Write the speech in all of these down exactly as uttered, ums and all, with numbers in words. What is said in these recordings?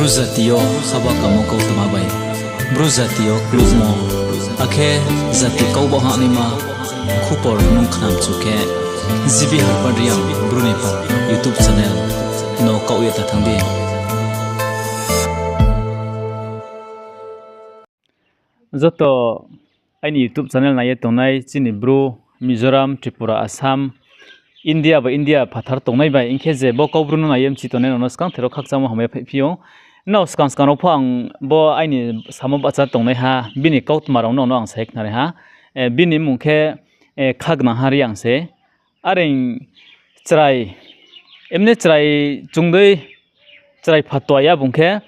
Bru jati yo haba kamo kautma bai, Bru jati yo klukmo, akhe jati kau baoh hahnaima khupor nung khnamchu khe, G B Harpad Reang Bru ni pha YouTube channel no kaoh ye ta thanng di. Joto aini YouTube channel nai ye tongnai chini Bru, Mizoram, Tripura, Assam, India bai India phathar tongnai bai, hing khe je bo Kaubru no nai ye mchi tongnai rao no skangther wo khakchangmo hamya phaiphi ou. Nrao skang skang rao pho ang bo aini samo bahcha tongnaiha, bini kautma rao no ang sa ye khnari ha. Bini mmung khe Khagnangha Reang se. Are chrai, emne chrai chung dei, chrai phatoi ya bung khe,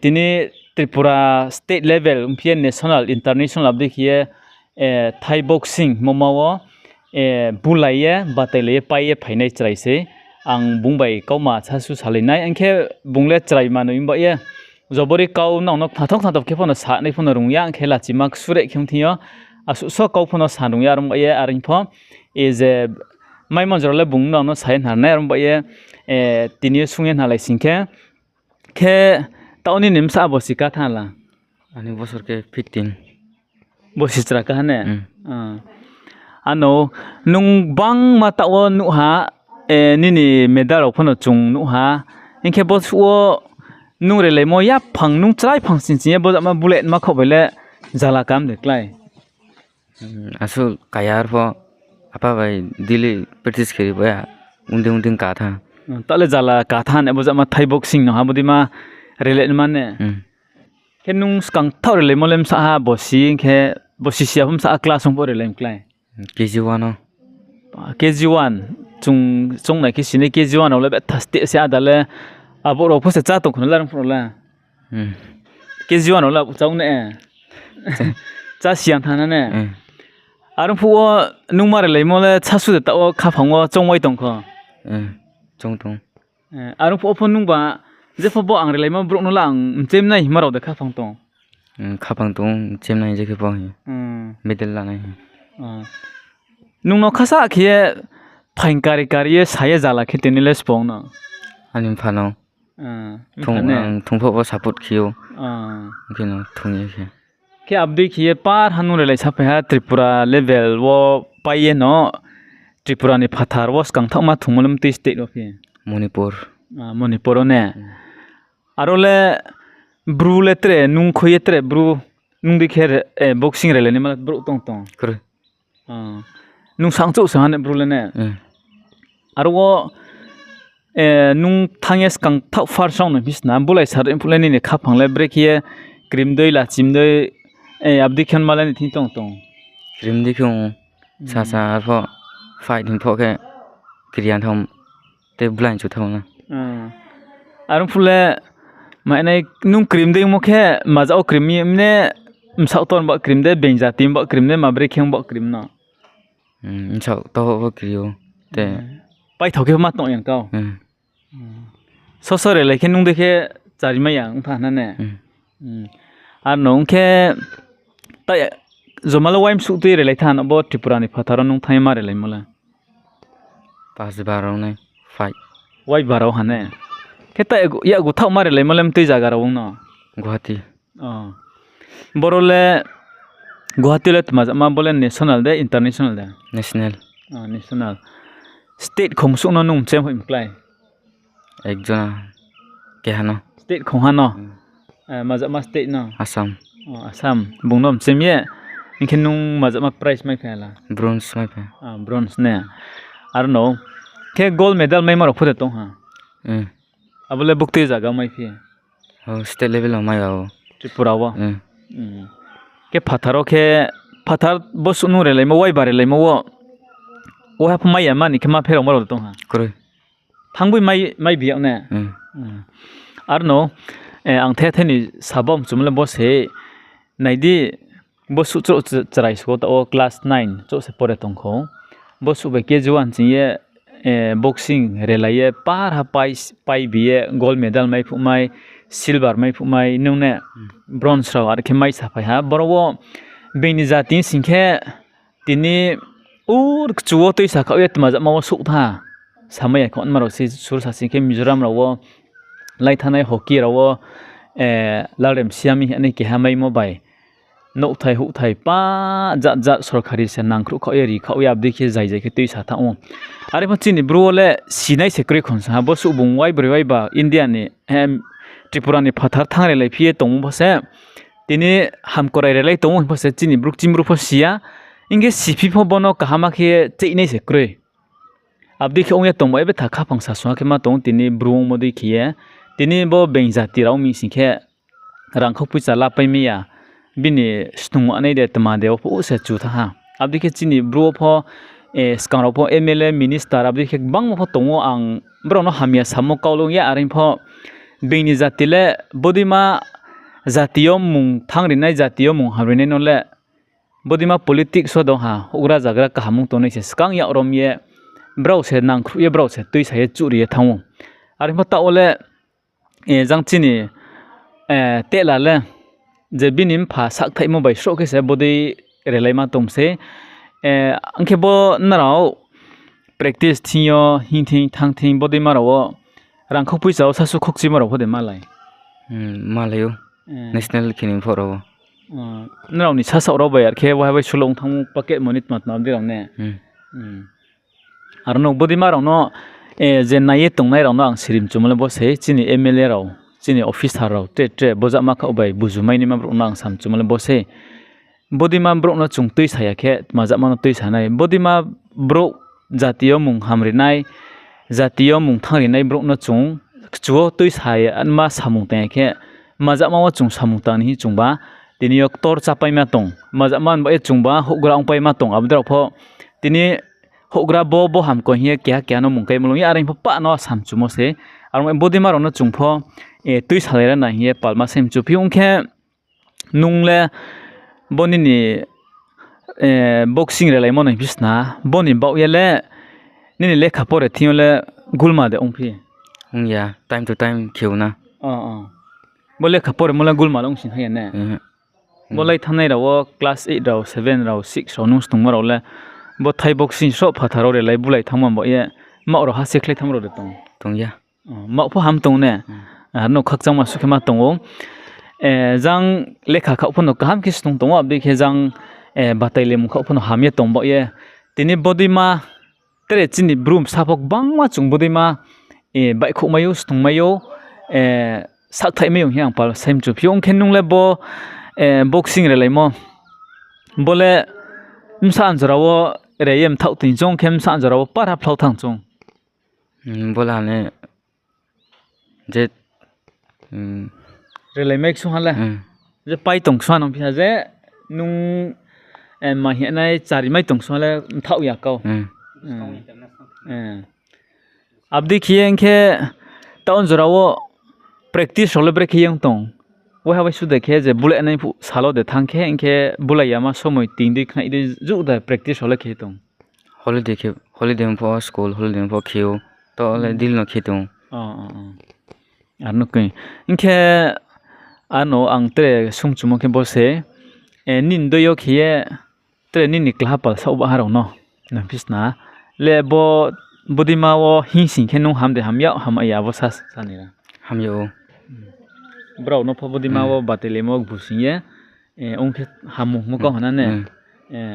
tini Tripura state level ongphi ye national, international abo dei khe ye, Thai boxing moma wo bulai ye, batailai ye, pai ye phainai chrai se. Ang bung bai kauma sasu salai nai, hing khe bung le chrai manoi ong ba ye. Jobori kau nang no khnatho khnatho khe pho no sa nai pho no rung ya, hing khe lachima ksu reh khe ong thing yo. Asuh so kau pho no sa rung ya, are ong ba ye, are pho. E je maimon jora le bung nang no sa ye hnar nai, are ong ba ye, tini yo sung ye hnalai sing khe. Khe taoh nini bsa bosi katha la? Ani bosor khe fifteen. Bosi chra kaha ne? Ano, nung gbangma taoh wo nuh ha, nini medal rao pho no chung nuh ha. Hing khe bo suh wo nung relaimo yaphang, nung chrai phang sing sing ye bo jama bulletma khaoh bai le zala kam de klái? Asuh kaya ar pho apa bai daily practice khe ri bo ya, ungding ungding katha. Taoh le zala katha ne bo jama Thai boxing no ha, bo dei ma relaima ne. Khe nung skang thaoh relaimo le bsa ha bosi, khe bosi si ya pho bsa ha class ong pho relai klái? K G one o. K G one, chung, chung nai khe sini K G one rao le betha steh se ada le, abo rao pho se chá tong khna le are phuh rao le. K G one rao le abo chá ong ne. Chá si ya thanng na ne. Are phuh wo nung ma relaimo le sasu de taoh wo khaphang wo choung wai tong kho? Are phuh wo pho nungba, jepho bo ang relaimo brouh no le ang mchemnai hima rao de khaphang tong? Khaphang tong, mchemnai je khe pho. Medal lanai. Nung no khasa khe ye phaing kari kari ye sa ye zala khe tini le sbo ong no? Ani mpha no. Ang thung pho bo support khe ou. Khe no thung ye khe. Khe abo dei khe ye par ha nung relai saphai ha Tripura level wo pai ye no Tripura ni phathar wo skang thaohma thungmo le mtui state wo phi? Manipur. Manipur wo ne. Aro le Bru le tre, nung khui ye tre Bru, nung dei khe boxing relai naima le brouh tong tong? Nung sangchouh se ha ne Bru le ne. Aro wo nung thanng ye skang thaoh first round no phi sna, bulai sa ri phuh le nini khaphang le brekhe ye krim dei, lachim dei, abo dei khe ma le ni thing tong tong? Krim dei khe ong, sasa ar pho fight hing pho khe kri ya thaoh, tei bulai chu thaoh na. Are phuh le, ma nai nung krim dei mo khe, maja wo krim mi mne, bsaoh ton ba krim de, being jati ba krim de, ma brekhe ong ba krim no? Bsaoh to bo kri ou, te. Paithao khe ma tong yang kau. Soso relai khe nung dei khe chari mai ya ong tha na ne. Ar no ong khe, ta, joma le uaimsuh tui relai tha no bo Tripura ni phathar wo nung thanng ye ma relaimo le? Pas bar rao nai, five. Uaibar rao ha ne. Khe ta, yakgu thaoh ma relaimo le mtui zaga rao ong no? Guwahati. Boro le Guwahati le tma jama bo le national de, international de? National. National. State khongsuh no nung mchem hoih mklái? Ekjona, keha no. State khongha no? Majama state no? Assam. Assam. Bung no mchem ye, hing khe nung majama prize mai phai la? Bronze mai phai. Bronze ne. Aro no, khe gold medal maima rao pho de tong ha? Abo le buktui zaga mai phi? State level wo mai ya ou. Tripura wo? Khe phathar wo khe, phathar bo suh nung relaimo, uaibar relaimo wo, uaiha pho mai ya mani khe ma pherao ma rao de tong ha? Thanngbi mai, mai bi yag ne? Aro no, ang the the ni sabo mchumo le bo se, nai di, bo suh chrouh ch-, chrai sgo taoh wo class nine chouh se pore tong kho. Bo suh bai K G one ching ye, boxing relai ye, par ha pai, pai bi ye, gold medal mai phuh mai, silver mai phuh mai, nung ne bronze rao are khe mai saphai ha. Boro wo being ni jati sing khe, tini ur kchu wo tuisa khaoh ye tma jama wo souh tha. Samai ya khe onma rao se sur sa sing khe Mizoram rao wo, Lai thanngnai hockey rao wo, Lalremsiami hing ye keha maimo bai nouhthai houhthai pa jat jat sorkari se nangkhruh khaoh ye ri khaoh ye abo dei khe zai zai khe tuisa thanng ou. Are pho chini Bru wo le sinai se kroi khon sa ha, bo suh bung waibroi waiba India ni, Tripura ni phathar thanng relai phi ye tongmo pho se, tini hamkorai relai tong ou hing pho se chini Bru kching Bru pho si ya, hing khe siphi pho bo no kaham khe cheihnai se kroi. Abo dei khe ong ye tongba ye betha khaphang sasung ha khe ma tong ou tini Bru ongmo dei khe ye. Tini bo being jati rao ong mi sing khe rangkhau poicha lapai mi ya, bini snung anai de tma de wo pho se chu thanng ha. Abo dei khe chini Bru wo pho, skang rao pho M L A, minister abo dei khe gbangma pho tong ou, ang brao no hamya samo kau le ong ya, are pho being ni jati le bodeima jati yo mung thanng rinai, jati yo mung hamrinai no le bodeima politics wo dong ha, houhgra zagra kaham ong tongnai se skang yak rom ye, brao se nangkhruh ye, brao se tuisa ye chuhri ye thanng ou. Are pho taoh wo le, jang chini tehla le, je bini mpha sakthaihmo bai sroh khe se bodei relaima tong sei. Ong khe bo nrao practice thing yo hing thing thanng thing bodeima rao wo rangkhau poicha wo sasu khokchimo rao pho de malai? Malai ou. National khe ni pho rao wo. Nrao ni sasaoh rao bai ar khe waiha bai sulo ong thanngmo packet money tma tma dei rao ne? Aro no bodeima rao no, je nai ye tongnai rao no ang sirimchumo le bo sei, chini M L A rao, chini officer rao, tre tre bojama khaoh bai bujumainaima brouh no ang samchumo le bo sei. Bodeima brouh no chung tuisa ya khe, tma jama no tuisa nai. Bodeima brouh jati yo mung hamrinai, jati yo mung thanngrinai brouh no chung kchu wo tuisa ya ma samung tang ya khe, tma jama wo chung samung tang ni hing chungba, tini yo ktor chápaima tong, tma jama ni baoh ye chungba houhgra ongpaima tong, abo dei rao pho tini houhgra bo, bo hamkho hing ye keha keha no mung kaimo lung ye, are pho pah no samchumo se. Aro bodeima rao no chung pho, tuisalai ra na hing ye palma se mchuphi ong khe, nung le bo nini boxing relaimo no hing phi sna, bo ni baoh ye le nini lekha pore thing yo le gulma de ongphi? Ong ya, time to time khe ou na. Bo lekha poremo le gulma le ong sing ha ya ne? Bo lai thanngnai rao wo class eight rao, seven rao, six rao nung snungmo rao le, bo Thai boxing sroh phathar rao relai bulai thanngmo baoh ye, maoh rao ha se khlai thanngmo rao de tong? Tong ya. Maoh pho ham tong ne? Aro no khakchangma suh khe ma tong ou. Jang lekha khaoh pho no kaham khe snung tong ou, abo dei khe jang batai lemung khaoh pho no ham ye tong baoh ye. Tini bodeima tre chini Bru bsa pho gbangma chung bodeima baihkhouhmai ou, snungmai ou, sakthaihmai ou hing ye ang pal sai mchuphi ou. Ong khe nung le bo boxing relaimo, bo le bsa anjora wo re ye mthaoh toing chung khe bsa anjora wo para phlao thanng chung? Bo le ne je relaimai ksung ha le, je pai tong ksung ha nung phi ha je nung ma hing nai charimai tong ksung ha le mthaoh ya kau. Abo dei khe ye ong khe taoh anjora wo practice rao le brekhe ye ong tong? Waiha bai sude khe je bulai nai phuh sal wo de thanng khe, ong khe bulai yama somoi ting dei khnai dei juh de practice rao le khe tong? Holiday ong pho school holiday ong pho khe ou, taoh le daily no khe tong. Aro no khe, hing khe ano ang tre sungchumo khe bo se, nini doi yo khe ye tre nini klaha pal saoh baha rao no nang phi sna le, bo bodeima wo hing sing khe nung ham de ham yag ham ya abo sa, sa ni ra. Ham yag ou. Brao no pho bodeima wo batailaimo gbu sing ye, ong khe hamu hingmo kau ha na ne?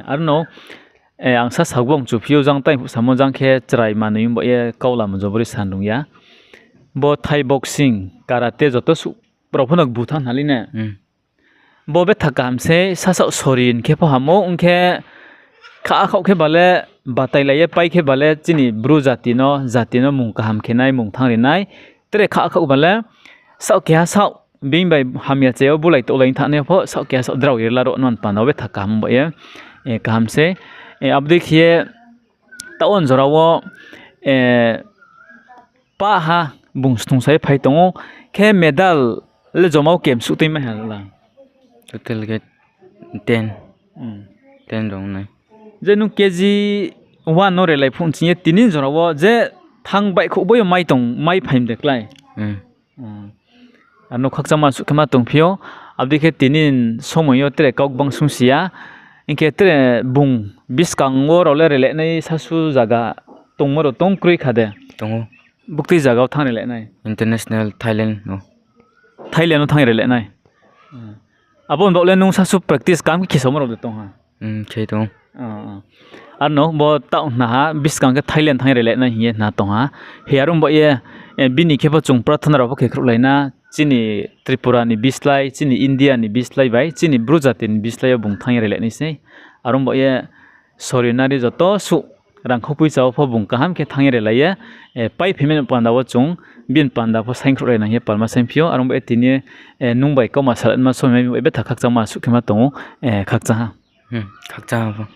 Aro no, ang sa saohbung chuphi ou jang tai phuh samo jang khe chrai manoi ong baoh ye kau lama jobori san rung ya. Bo Thai boxing, karate joto suh brao pho no gbu thanng nalai ne? Bo betha kaham se, sasaoh sorin khe pho hamo, ong khe kha khaoh khe ba le, batailai ye pai khe ba le, chini Bru jati no, jati no mung kaham khe nai, mung thanng ri nai. Tre kha khaoh ba le, saoh keha saoh, bini bai hamya che yo bulai touhlai thanngnai yo pho, saoh keha saoh drao ye la rao no panda wo betha kaham ba ye, kaham se. Abo dei khe ye, taoh wo jora wo, pah ha, bung snungsa ye phai tong ou, khe medal le joma wo kemsuh tui mai ha la? Total khe ten. Ten rao nai. Je nung K G one no relai phuh ching ye tini jora wo je thanng baihkhouh bo yo mai tong, mai phai de klái. Ano khakchangma suh khe ma tongphi ou, abo dei khe tini somoi yo tre kau gbang sungsi ya, hing khe tre bung buskang wo rao le relenai sasu zaga tongmo rao tong kroi kha de? Tong ou. Buktui zaga wo thanng ri le nai? International Thailand no. Thailand no thanng ri le nai? Abo ni baoh le nung sasu practice kam khe khesaomo rao de tong ha? Khe tong. Arno bo taoh hna ha, buskang khe Thailand thanng ri le nai hing ye hna tong ha. He aro ni baoh ye, bini khe pho chung prathana rao pho khe khrouhlai na, chini Tripura ni bislái, chini India ni bislái bai, chini Bru jati ni bislái yo bung thanng ye ri le nai sei. Aro ni baoh ye sori nari joto suh rangkhau poicha wo pho bung kaham khe thanng ye ri lai ye, paiphaimai ni panda wo chung bini panda pho saingkhrouhlai nai hing ye palma saingphi ou. Aro ni baoh ye tini nung bai kauma salaima somai betha khakchangma suh khe ma tong ou, khakchang ha. Khakchang ha pho.